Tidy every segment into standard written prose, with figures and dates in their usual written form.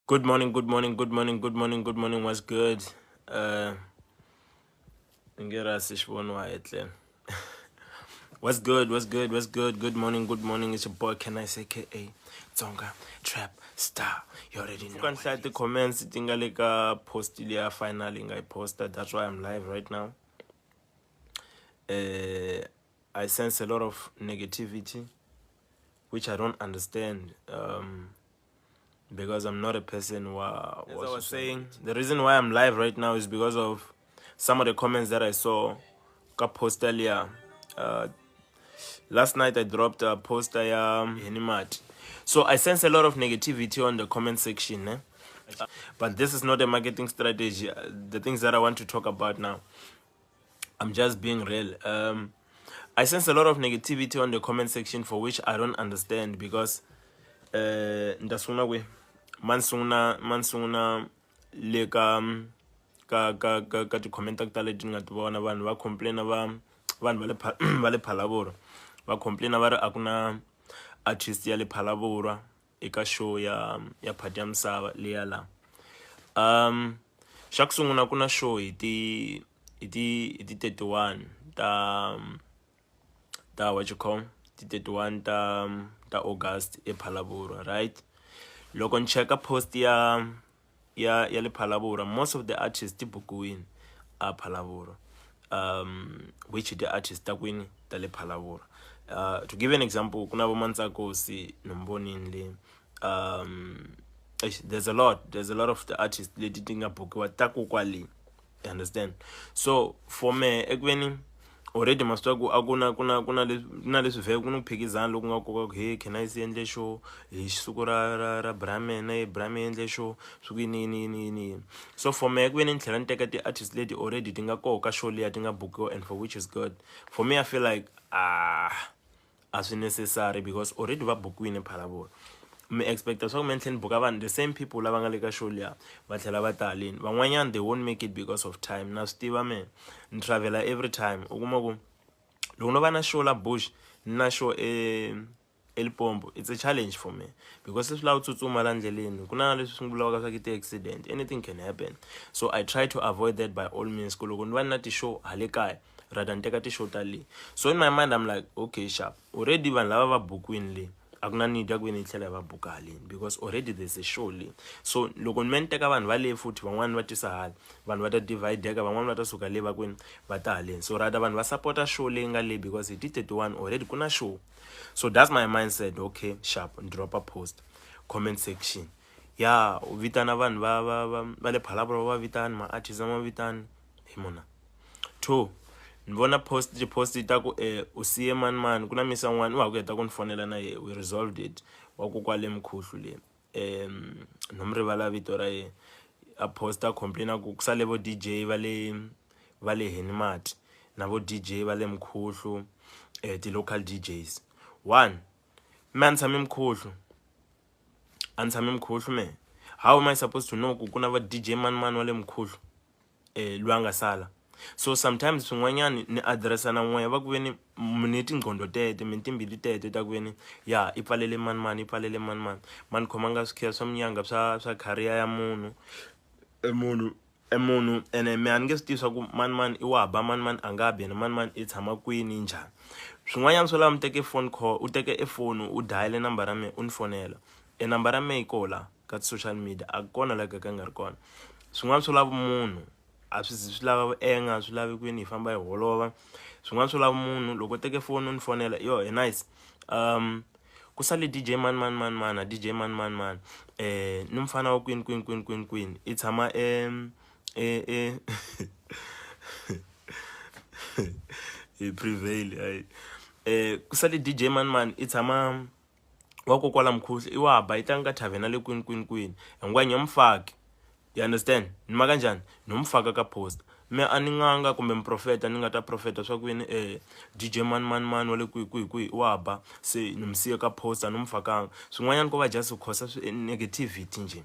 Good morning, good morning, good morning, good morning, good morning. What's good? Nge ra se xivoniwa etlele. What's good? What's good? What's good? Good morning, good morning. It's your boy Can I say KA Tsonga Trap Star. You already know. Ka hlaya ti-comments ti nga le ka post liya final yi nga yi posta. That's why I'm live right now. I sense a lot of negativity, which I don't understand. Because I'm not a person who, as I was saying, the reason why I'm live right now is because of some of the comments that I saw ka post earlier. Last night I dropped a poster ya Henimati. So I sense a lot of negativity on the comment section. Eh? But this is not a marketing strategy. The things that I want to talk about now, I'm just being real. I sense a lot of negativity on the comment section for which I don't understand because ni ta sungula kwihi ma ni sungula ma ni sungula le ka ka ka ka ka ti-comment ta ku tala leti ni nga ti vona vanhu va complain va vanhu va le va le Phalaborwa va complain va ri a ku na artist ya le Phalaborwa eka show ya ya Phati ya Misava leya la. Xa ku sungula ku na show hi ti hi ti hi ti 31 ta ta what you call ti 31 ta ta August ePhalaborwa, right? Loko ni cheka post ya ya ya le Phalaborwa, most of the artists ti bukiwini a Phalaborwa, which the artists ta kwini ta le Phalaborwa. To give an example, ku na vo Mantsakosi Nombonini le. There's a lot of the artists leti ti nga bukiwa ta ku kwale, you understand? So for me, ekuveni already ma swi tiva ku a ku na ku na ku na leswi ku na leswi vhele ku na ku phikizana loku nga koka ku hey, can I see endle show hi siku ra ra ra Brahman na Brahman endle show swi ku yini yini yini yini yini. So for me, ku ve ni tlhela ni teka ti-artist leti already ti nga koho ka show liya ti nga bukiwa, and for which is good for me, I feel like, ah, a swi necessary because already va bukiwile Phalaborwa. Mi expecta swa ku mi tlhela ni buka vanhu the same people lava nga le ka show liya va tlhela va ta haleni. Van'wanyana they won't make it because of time. Na swi tiva me ni travela every time. U kuma ku loko no va na show la Bush ni na show e eLimpopo, it's a challenge for me because leswi lava tsutsuma la ndleleni ku na leswi swi vuriwaka swa ku ti-accident, anything can happen. So I try to avoid that by all means, ku loko ni va ni na ti-show hale kaya rather ni teka ti-show ta le. So in my mind I'm like, okay, sharp, already vanhu lava va bukiwini le, a ku na need ya ku ve ni tlhela hi va buka haleni because already there's a show le. So loko ni me ni teka vanhu va le futhi van'wani va tisa hala, vanhu va ta divideka, van'wani va ta suka le va kwini va ta haleni. So rather vanhu va support-a show leyi nga le because hi ti 31 already ku na show. So that's my mindset. Okay, sharp, ni dropa post, comment section ya u vitana vanhu va va va va le Phalaborwa, va vitani ma-artist ma vitani hi mona. Two, ni vona post ti-post ta ku u siye mani mani ku na misa n'wana u ha ku heta ku ni fonela na ye, we resolved it, wa ku kwale Mkhuhlu le, no mi rivala vito ra ye, a posta complain ku ku sale vo DJ va le va le Henimati na vo DJ va le Mkhuhlu, ti-local DJs. One, me a ni tshami Mkhuhlu, a ni tshami Mkhuhlu me. How am I supposed to know ku ku na va DJ mani mani wa le Mkhuhlu loyi a nga sala? So sometimes swin'wanyani ni addressa na n'wehe va ku ve ni ni tinqondo tete mi timbili tete ta ku ve ni ya i pfalele mani mani i pfalele mani mani mani khomanga swikhiya swa minyanga swa swa career ya munhu e munhu e munhu ene me a ni nge swi tivi swa ku mani mani i wa ba mani mani a nga bi ene mani mani i tshama kwini njhani. Swin'wanyana swo lava mi teke phone call, u teke e phone u dial nambara ya mina u ni fonela. E nambara ya mehe yi koho la ka ti-social media, a kona la ka ka nga ri kona. Swin'wana swo lava munhu a swi zi swi lava vuenga, swi lavi kwini hi famba hi holova. Swin'wana swo lava munhu loko u teke foni u ni fonela yo he nice, ku sale DJ mani mani mani mani na DJ mani mani mani, ni mufana wa kwini kwini kwini kwini kwini i tshama e e e hi prevail hayi, ku sale DJ mani mani i tshama wa kokwala Mkhuhlu i wa ba i tlanga ka thavhena le kwini kwini kwini hinkwayo ni mufaki, you understand? Ni maka njhani no mu faka ka post me a ni n'anga kumbe muprofeta ni nga ta profeta swa ku yini DJ mani mani mani wa le kwihi kwihi kwihi wa ba se ni mu siye ka post a ni mu fakanga. Swin'wanyana ko va just ku cause negativity nje,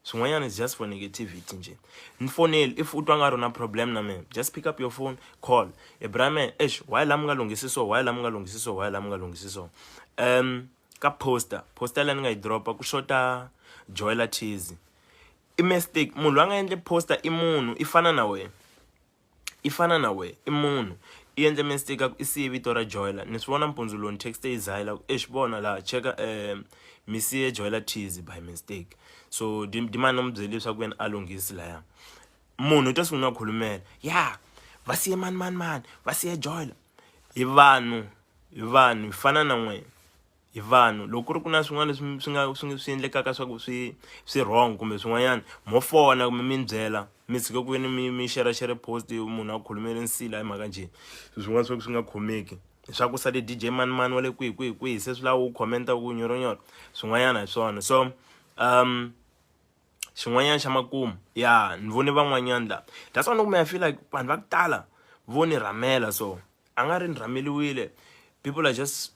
swin'wanyana is just for negativity nje. Ni foneli if u twa nga ri na problem na mina, just pick up your phone, call Ibrahim, eish, why la mi nga lunghisi so, why la mi nga lunghisi so, why la mi nga lunghisi so? Ka poster leyi ni nga yi dropa ku xota Joyela Thizi i mistake munhu loyi a nga endle poster i munhu i fana na wena i fana na wena i munhu i endle mistake a ku i siye vito ra Joyela ni swi vona mpundzu lowu ni texte i Zayila ku exi vona laha cheka mi siye Joyela Thizi by mistake so Dimani ni n'wi byele leswaku yena a lunghisi laya munhu u ta sungula ku khulumela ya va siye mani mani mani va siye Joyela hi vanhu hi vanhu hi fana na n'wina hi vanhu loko ku ri ku na swin'wana leswi swi nga swi swi endlekaka swa ku swi swi wrong kumbe swin'wanyana mo fona kumbe mi ni byela mi tshika ku veni mi mi share share post munhu a khulumele nsila hi mhaka njhe swin'wana swa ku swi nga khomeki swa ku sale DJ mani mani wa le kwihi kwihi kwihi se swi lava u comment ku nyoronyoro swin'wanyana hi swona so xin'wanyana xa makumu ya ni vone van'wanyana la that's why ni ku me I feel like vanhu va ku tala vo ni rhamela so a nga ri ni rhameliwile people are just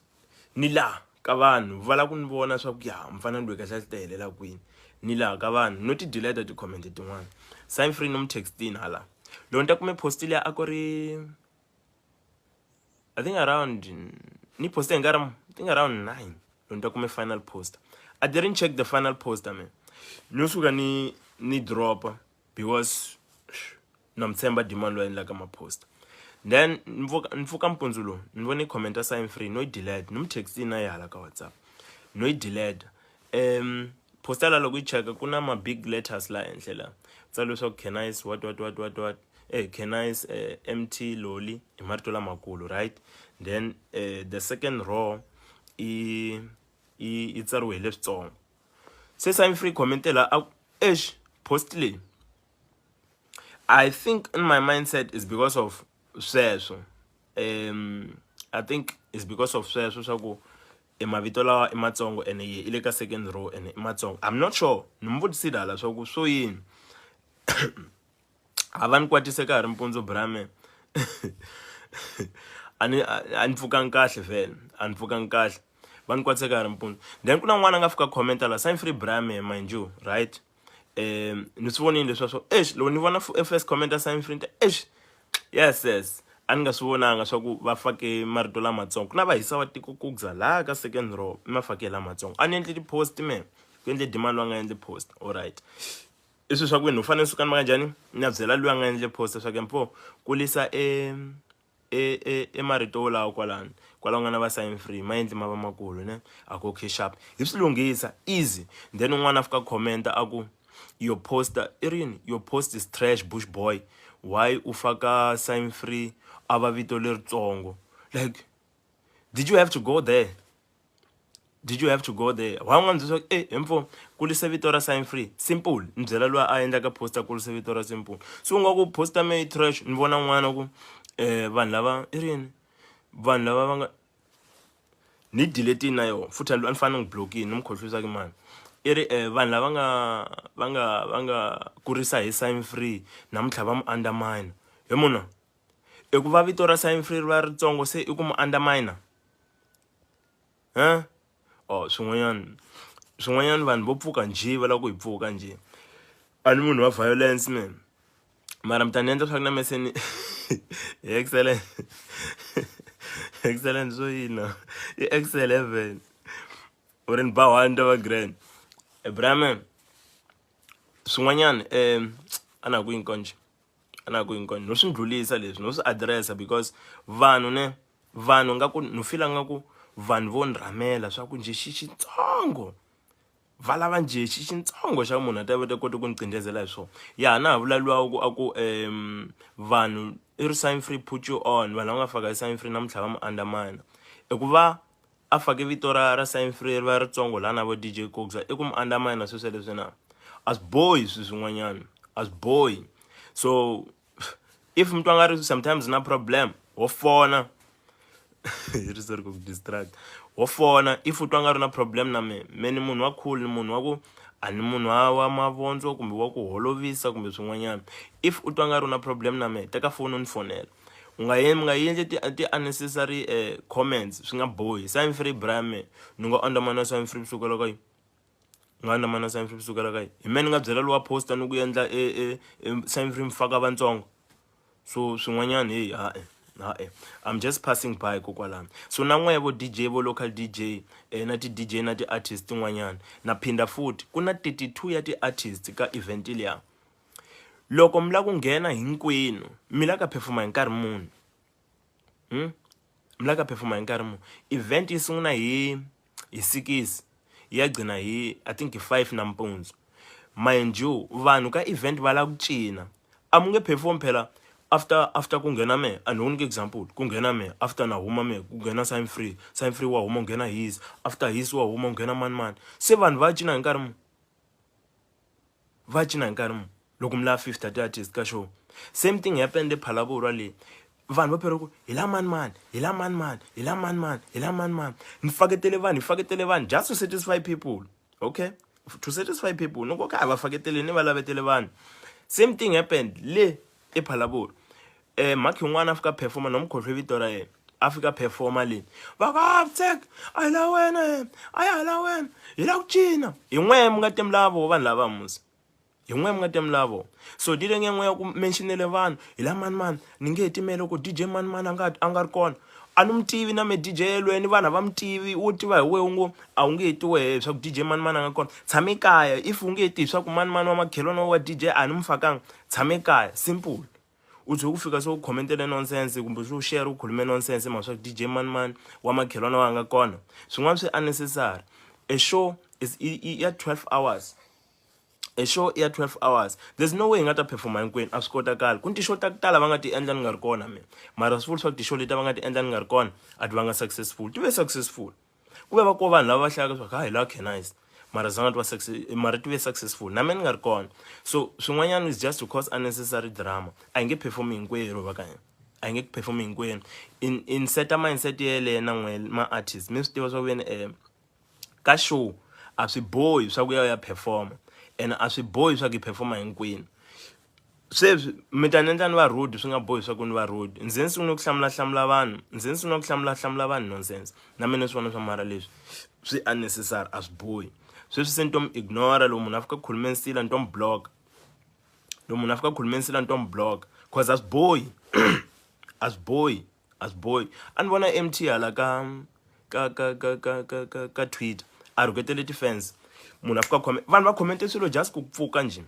ni laha ka vanhu va lava ku ni vona swa ku ya mfana loyi kahle ta helela kwini ni laha ka vanhu no ti delete ti-comment tin'wana sign free no mu textini hala loko ni ta kume post liya a ku ri I think around ni poste hi nkarhi I think around 9 loko ni ta kume final post I didn't check the final poster man no suka ni ni dropa because na mi tshemba demand loyi endlaka ma-post then ni pfuka ni pfuka mpundzu lowu ni vone comment ya sign free no yi delete ni mu textini na yi hala ka WhatsApp no yi delete poster la loko yi cheka ku na ma big letters la henhla la tsala leswaku can what what what what what Canice MT Loli hi marito lamakulu right then the second row i i yi tsariwe hi leswitsongo se sign free comment la a exi post leyi I think in my mindset is because of sweswo I think is because of sweswo swa ku e mavito lawa i matsongo ene ye i le ka second row ene i matsongo I'm not sure ni mu vutisile hala swa ku swo yini a va ni kwatise ka ha ri mpundzu brame a ni a ni pfukangi kahle vhele a ni pfukangi kahle va ni kwatise ka ha ri mpundzu then ku na n'wana a nga fika commenta la sign free brame mind you right ni swi vonile leswiya swo exi loko ni vona first comment ya sign free ni ta exi yes yes a ni nga swi vonanga swa ku va fake marito lamatsongo ku na va hisa wa tiko kugza laha ka second row i ma fake lamatsongo a ni endli ti-post me ku endle demand wa nga endli post alright i swilo swa ku ni fanele suka ni maka njhani ni ya byela loyi a nga endle post leswaku mfo kulisa e e e e marito wolawo kwalano kwalaho nga na va sign free ma endli ma va makulu ne a ku okay sharp hi swi lunghisa easy then un'wana a fika commenta a ku your poster i ri yini your post is trash bush boy why u faka sign free a va vito leritsongo like did you have to go there did you have to go there why u nga ndzi swa e he mfo kulisa vito ra sign free simple ni byela loyi a endlaka poster kulisa vito ra simple so u nga ku poster me trash ni vona n'wana ku vanhu lava i ri yini vanhu lava va nga ni delete na yona futhi a ni fanele ni n'wi block-ini ni n'wi khohlwisa ki mani i ri vanhu lava nga va nga va nga kurisa hi sign free namuntlha va mu undermine he munhu i ku va vito ra sign free ri va ritsongo se i ku mu undermine ha oh swin'wanyana swin'wanyana vanhu vo pfuka njhe va lava ku hi pfuka njhe a ni munhu wa violence man mara mi ta ni endla swa ku na mese ni hi excellent excellent swo yina i excel heaven u ri ni ba one ta va grand Brahman swin'wanyana a na ku yini konje a na ku yini konje no swi ndlulisa leswi no swi addressa because vanhu ne vanhu nga ku no fila nga ku vanhu vo ni rhamela swa ku njhe xi xitsongo va lava njhe xi xitsongo xa munhu a ta va ta kota ku ni cindezela hi swona ya na ha vula luwa ku a ku vanhu i ri sign free put you on vanhu lava nga faka hi sign free namuntlha va mu undermine i ku va a fake vito ra ra sign free ri va ritsongo laha na vo DJ Coxa i ku mu undermine sweswo leswi na a swi bohi swilo swin'wanyana a swi bohi so if mutwa nga ri sometimes na problem wo fona hi ri sorry ku distract wo fona if u twa nga ri na problem na me me ni munhu wa cool ni munhu wa ku a ni munhu wa wa mavondzo kumbe wa ku holovisa kumbe swin'wanyana if u twa nga ri na problem na me teka foni u ni fonela u nga mi nga endli ti ti unnecessary comments swi nga bohi sign free bra me ni nga andamana sign free kusukela ka yi nga andamana sign free kusukela ka yi hi me ni nga byela lowa poster ni ku endla e e sign free mi faka vantsongo so swin'wanyana heyi ha-e Ha-e, I'm just passing by kokwalano. So na n'wehe vo DJ, vo local DJ, na ti-DJ na ti-artist tin'wanyana, na phinda futhi ku na 32 ya ti-artist ka event liya. Loko mi lava ku nghena hinkwenu mi la ka performa hi nkarhi muni? Mi la ka performa hi nkarhi muni? Event yi sungula hi sikisi yi ya gcina hi, I think, hi 5 nampundzu. Mind you, vanhu ka event va lava ku cina, a mu nge perform phela after ku nghena mehe. A ni ku nyika example, ku nghena mehe, after na huma mehe ku nghena Sign Free, Sign Free wa huma ku nghena His, after His wa huma ku nghena mani mani. Se vanhu va cina hi nkarhi muni? Va cina hi nkarhi muni loko mi lava 50 ti-artist ka show? Same thing happened ePhalaborwa le. Vanhu va phela ku hi la mani mani, hi la mani mani, hi la mani mani, hi la mani mani. Ni faketele vanhu, hi faketele vanhu just to satisfy people. Okay, to satisfy people, ni ku okay, a va faketele, ni va lavetele vanhu. Same thing happened le ePhalaborwa. Mhakhi yin'wana a fika performa, no mi khohlwe vito ra yena, a fika performa le, va ku a a hi la wena, a ya hi la wena, hi la ku cina. Hi n'we mi nga temi lavo vanhu lava musi, hi n'we mi nga temi lavo. So dile nge n'we ya ku mentionele vanhu hi la mani mani, ni nge he timele loko DJ mani mani a nga ri kona. A ni mi tivi na me DJ yelweni, vanhu a va mi tivi, wo tiva hi wehe. U ngo a wu nge he ti wehe swa ku DJ mani mani a nga kona, tshame kaya. If u nge he ti hi swa ku mani mani wa makhelwani wa DJ a ni mi fakanga, tshame kaya, simple. U tshe ku fika se u khomentele nonsense kumbe swi u share u khulume nonsense mhaka swa ku DJ mani mani wa makhelwani wa nga kona. Swin'wana swi unnecessary. A show is i ya 12 hours, a show ya 12 hours, there's no way hi nga ta performa hinkwenu, a swi kotakali. Ku ni ti-show ta ku tala va nga ti endla ni nga ri kona mina, mara swi vuli swa ku ti-show leti va nga ti endla ni nga ri kona a ti va nga successful. Ti ve successful, ku ve va ko vanhu lava va hlayaka swa ku ha hi la Cannice, mara zanga ti va success, mara ti ve successful na mina ni nga ri kona. So swin'wanyana is just to cause unnecessary drama. A hi nge perform hinkwerhu va ka hina, a hi nge perform hinkwenu. In seta mindset yeleyo na n'we ma-artist, mi swi tiva swa ku veni ka show a swi bohi swa ku ya u ya performa, and a swi bohi swa ku hi performa hinkwenu. Sweswi mi ta ni endla ni va rude, swi nga bohi swa ku ni va rude. Ndzi ni sungule ku hlamula hlamula vanhu, ndzi ni sungula ku hlamula hlamula vanhu nonsense, na mina swi vona swa mara leswi swi unnecessary, a swi bohi. Sweswi se ni to mi ignore. Loko munhu a fika khulume nsila ni to mi block, loko munhu a fika khulume nsila ni to mi block, cause a swi bohi, a swi bohi, a swi bohi. A ni vona MT hala ka Twitter a rhuketele ti-fans. Munhu a fika comment, vanhu va commente swilo just ku pfuka njhe,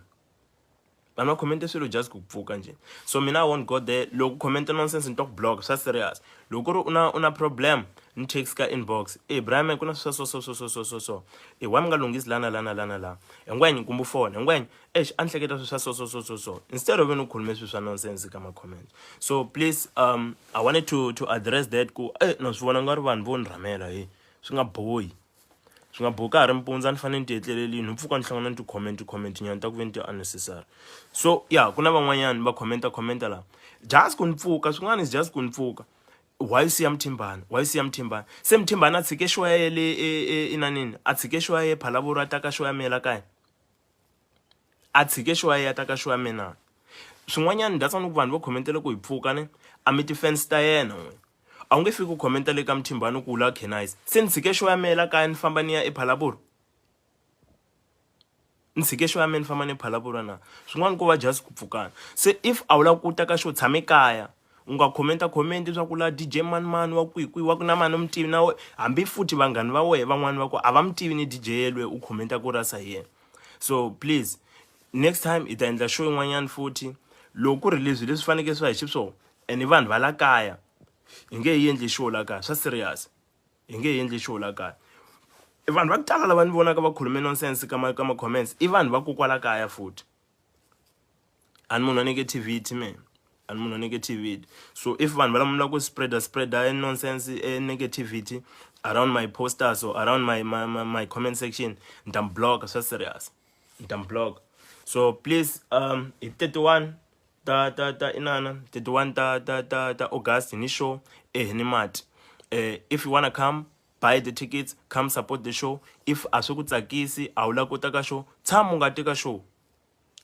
vanhu va commente swilo just ku pfuka njhe. So mina I won't go there. Loko commente nonsense ni to ku block, swa serious. Loko ku ri u na problem, ni text ka inbox, e Brian, ku na swa so so so so so so so, e why mi nga lunghisi lana lana lana la hingwenye, kumbe fona hingwenye, exi a ni hleketa swilo swa so so so so so, instead of ni khulume swilo swa nonsense ka ma-comment. So please, I wanted to address that ku na swi vona nga ri vanhu vo ni rhamela he swi nga bohi, swi nga bohi. Ka ha ri mpundzu, a ni fanele ni ti etlelelini, ni pfuka ni hlangana ni ti-comment comment nyana ta ku ve ni ti unnecessary. So yeah, ku na van'wanyani va commenta commenta laha just ku ni pfuka. Swin'wana is just ku ni pfuka. Why siya Mthimbani? Why siya Mthimbani? Se Mthimbani a tshike show ya ye le inanini, a tshike show ya ye Phalaborwa, a ta ka show ya mina la kaya, a tshike show ya ye a ta ka show ya mina. Swin'wanyana that's ku vanhu vo commentela ku hi pfuka ne a mi ti-fans ta yena n'we. A wu nge fiki u commenta le ka Mthimbani ku la Cannice, se ni tshike show ya mina la kaya ni famba ni ya ePhalaborwa, ni tshike show ya mina ni famba ni Phalaborwa na? Swin'wana ko va just ku pfukana. Se if a wu lava ku ta ka show, tshame kaya, u nga commenta comment swa ku la DJ mani mani wa kwihi kwihi wa ku na mani u mi tivi na we, hambi futhi vanghani va wehe van'wani va ku a va mi tivi ni DJ yelwe u commenta ku rasa hi yena. So please, next time hi ta endla show yin'wanyana futhi. Loko ku ri leswi leswi fanekele swi va hi xiswona and vanhu va la kaya, hi nge yi endli show la kaya, swa serious, hi nge endli show la kaya. Vanhu va ku tala lava ni vonaka va khulume nonsense ka ma comments i vanhu va kokwala kaya futhi. A ni munhu wa negativity man, a ni munhu wa negativity. So if vanhu va lava ku spreada nonsense, negativity around my posters or around my comment section, ni ta mi block, swa serious, ni ta mi block. So please, hi 31 ta inana, 31 ta August ni show ni mati. If you wanna come, buy the tickets, come support the show. If a swi ku tsakisi, a wu lava ku ta ka show, tshama u nga ti ka show,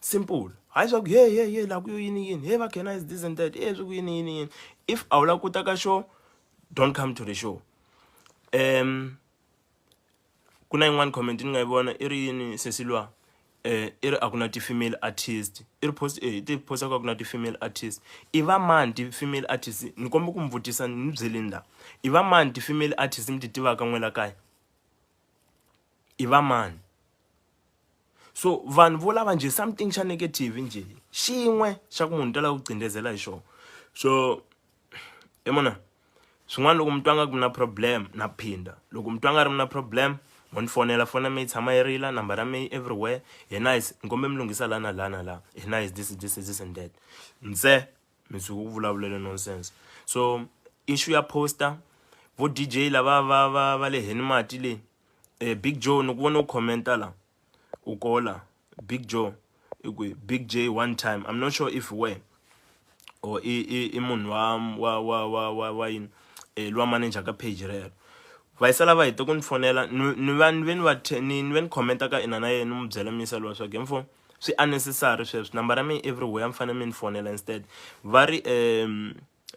simple. Hayi swa ku he he he la ku yini yini, he va khena is this and that, e swi ku yini yini yini. If a wu lava ku ta ka show, don't come to the show. Ku na yin'wana comment ni nga yi vona i ri yini sesi lwa. I ri a ku na ti-female artist i ri post i ti-post ku a ku na ti-female artist i va mani ti-female artist ni komba ku mi vutisa ni byeleni la i va mani ti-female artist mi ti tivaka n'we la kaya i va mani so vanhu vo lava njhe something xa negative njhe xin'we xa ku munhu ta lava ku cindezela hi xona so i mona swin'wana loko mi twa nga ku na problem na phinda loko mi twa nga ri na problem mo ni fonela foni ya me yi tshama yi rila nambara ya me yi everywhere hi nice ni kombe mi lunghisa la na la na la hi nice this this this and that ntse mi suka ku vulavulele nonsense so issue ya poster vo DJ lava va va va le heni mati le Big Joe ni ku vona u commenta la u kola Big Joe i ku Big J one time I'm not sure if where or i i i munhu wa wa wa wa wa wa yini lowa manager ka page rero va yisa lava hete ku ni fonela ni ni va ni ve ni va ni ni ve ni commenta ka ina na yena ni n'wi byela misa lowa swa game swi unnecessary sweswo nambara ya mina everywhere mi fanele mi ni fonela instead va ri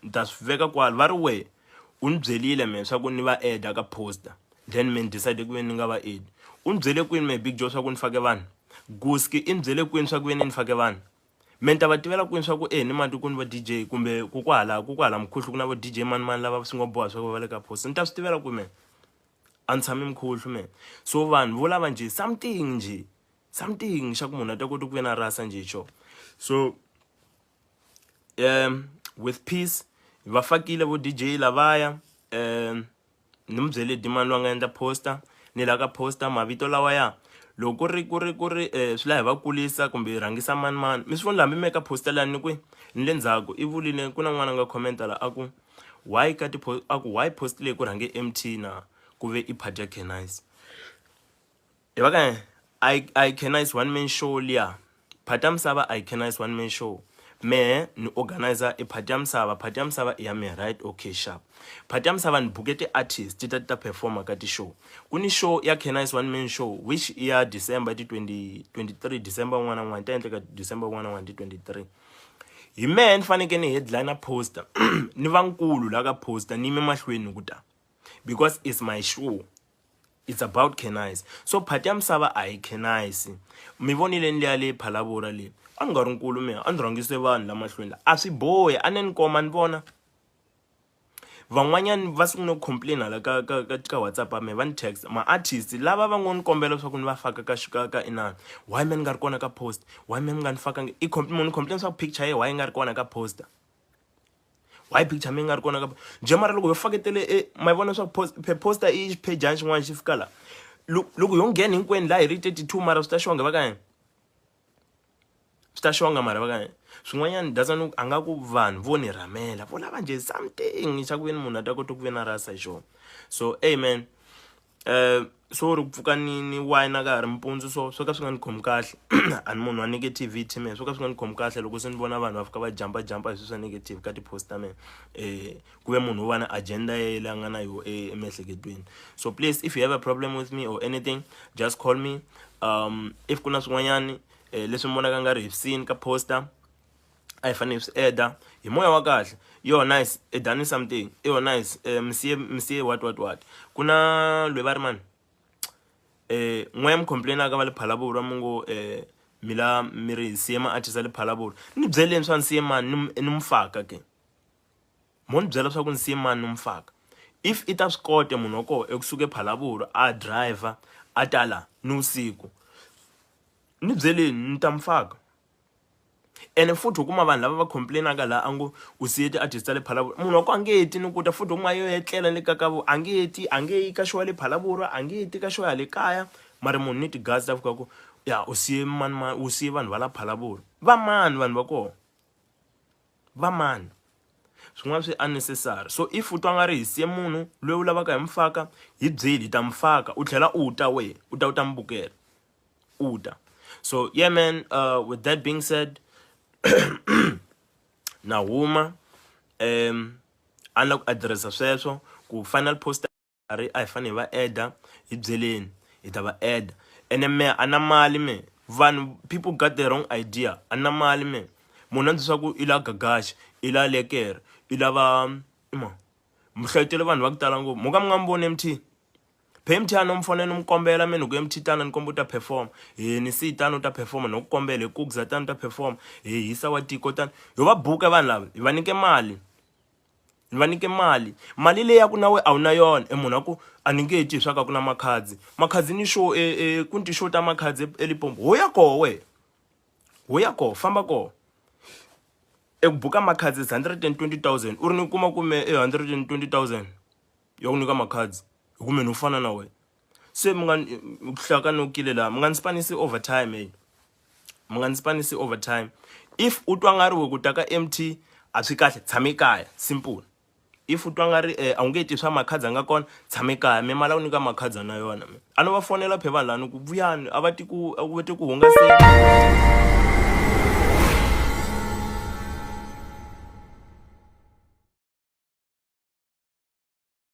ni ta swi veka kwala va ri we u ni byerile me swa ku ni va add ka poster then me ni decide ku ve ni nga va add u ni byele kwini me Big Joe swa ku ni fake vanhu Guski i ni byele kwini swa ku ve ni ni fake vanhu me ni ta va tivela kwini swa ku e ni mati ku ni va DJ kumbe ku kwahala ku kwahala mukhuhlu ku na vo DJ mani mani lava swi nga boha swa ku va le ka poster ni ta swi tivela kwini me a ni tshami mukhuhlu me so vanhu vo lava njhe something njhe something xa ku munhu a ta kota ku ve na rasa njhe xo so with peace va fakile vo DJ lavaya ni mi byele Dimani loyi a nga endla poster ni la ka poster mavito lawaya loko ku ri ku ri ku ri swi la hi va kulisa kumbe hi rhangisa mani mani mi swi vona hambi mi ka poster liya ni kwi ni le ndzhaku i vulile ku na n'wana a nga comment-a la a ku why ka ti a ku why post leyi ku rhange M_T na ku ve i part ya Cannice hi va ka I Cannice one man show liya part ya misava I Cannice one man show mehe ni organizer i part ya misava part ya misava i ya mehe right okay sharp part ya misava ni buke ti-artist ti ta ti ta performa ka ti-show ku ni show ya Cannice one man show which i ya December ti 20 23 December un'wana na un'wana ta endleka December un'wana na un'wana ti 23 hi mehe ni fanekele ni headliner poster ni va nkulu la ka poster ni yime mahlweni ku ta because it's my show it's about Cannice so part ya misava a hi Cannice mi vonile ni liya le Phalavura le a ni nga ri nkulu mina a ni rhangise vanhu la mahlweni la a swi bohi a ne ni koma ni vona van'wanyani va sungule ku complain hala ka ka ka ka WhatsApp ya mina va ni text ma-artist lava va ngo ni kombela leswaku ni va faka ka ka ka inani why me ni nga ri kona ka post why me ni nga ni fakangi i munhu complain swa ku picture ye why yi nga ri kona ka poster why picture mi nga ri kona ka njhe mara loko yo faketele e ma yi vona swa ku poster i xiphejani xin'wana xi fika la loko yo nghena hinkwenu laha hi ri 32 mara swi ta xonga va ka yini swi ta xonga mara va ka yini swin'wanyana doesn't a nga ku vanhu vo ni rhamela vo lava njhe something xa ku ve ni munhu a ta kota ku ve na rasa hi xona so amen so ri ku pfuka ni ni wine ka ha ri mpundzu so swo ka swi nga ni khomi kahle a ni munhu wa negativity mehe swo ka swi nga ni khomi kahle loko se ni vona vanhu va fika va jumpa jumpa hi swilo swa negative ka ti-post ta mehe ku ve munhu wo va na agenda ya yena a nga na yo emiehleketweni so please if you have a problem with me or anything just call me if ku na swin'wanyani leswi mi vonaka nga ri hi seen ka poster a hi fanele hi swi eda hi moya wa kahle yo nice edani something yo nice msiye msiye what what what ku na loyi va ri mani n'we mi complain-aka va le Phalaborwa mi ngo mi la mi ri hi siye ma-artist ya le Phalaborwa ni byeleni swa ni siye mani ni ni mu faka ke mo ni byela swa ku ni siye mani ni mu faka if i ta swi kota munhu wa kona ekusuka ePhalaborwa a driver a ta la nivusiku ni byeleni ni ta mu faka ene futhi u kuma vanhu lava va complain-aka laha a ngo u siye ti-artist ta le Phalaborwa munhu wa ko a nge ti ni ku ta futhi u kuma yo etlela le ka ka vo a nge ti a nge yi ka xo ya le Phalaborwa a nge ti ka xo ya le kaya mara munhu ni ti-guts ta fika ku ya u siye mani mani u siye vanhu va la Phalaborwa va mani vanhu va kona va mani swin'wana swi unnecessary so if u twa nga ri hi siye munhu loyi u lavaka hi mu faka hi byeli hi ta mu faka u tlhela u ta we u ta u ta mu bukela u ta so yeah man with that being said na huma a ni la ku addressa sweswo ku final post ri a hi fanele hi va eda hi byeleni hi ta va eda ene me a na mali me vanhu people got the wrong idea a na mali me munhu a ndzi swa ku i la gagashi i la lekere i lava ima mi hlayetele vanhu va ku tala ngopfu mo ka mi nga mi voni M_T. Phe MT a no mi fonela ni mi kombela me ni ku MT tana ni komba u ta perform hi ni si tana u ta perform no ku kombela hi kugza tana u ta perform hi hisa wa tiko tana ho va buka vanhu lava hi va nyike mali ni va nyike mali mali leyi ya ku na we a wu na yona e munhu a ku a ni nge twi swa ka ku na makhadzi makhadzi ni show e, e ku ni ti-show ta makhadzi eLimpopo ho ya koho we ho ya koho famba koho eku buka makhadzi is 120 000 u ri ni kuma kume e 120 000 ya ku nyika makhadzi hi ku mina u fana na wena se mi nga hlaka nokile laha mi nga ni spanisi overtime hey mi nga ni spanisi overtime if u twa nga ri we ku ta ka mt a swi kahle tshame kaya simple if u twa nga ri eh, a wu nge ti swa makhadzi a nga kona tshame kaya mi mali a wu nyika makhadzi na yona a no va fonela phe vanhu lani ku vuyani a va ti ku va ti ku hungaseni.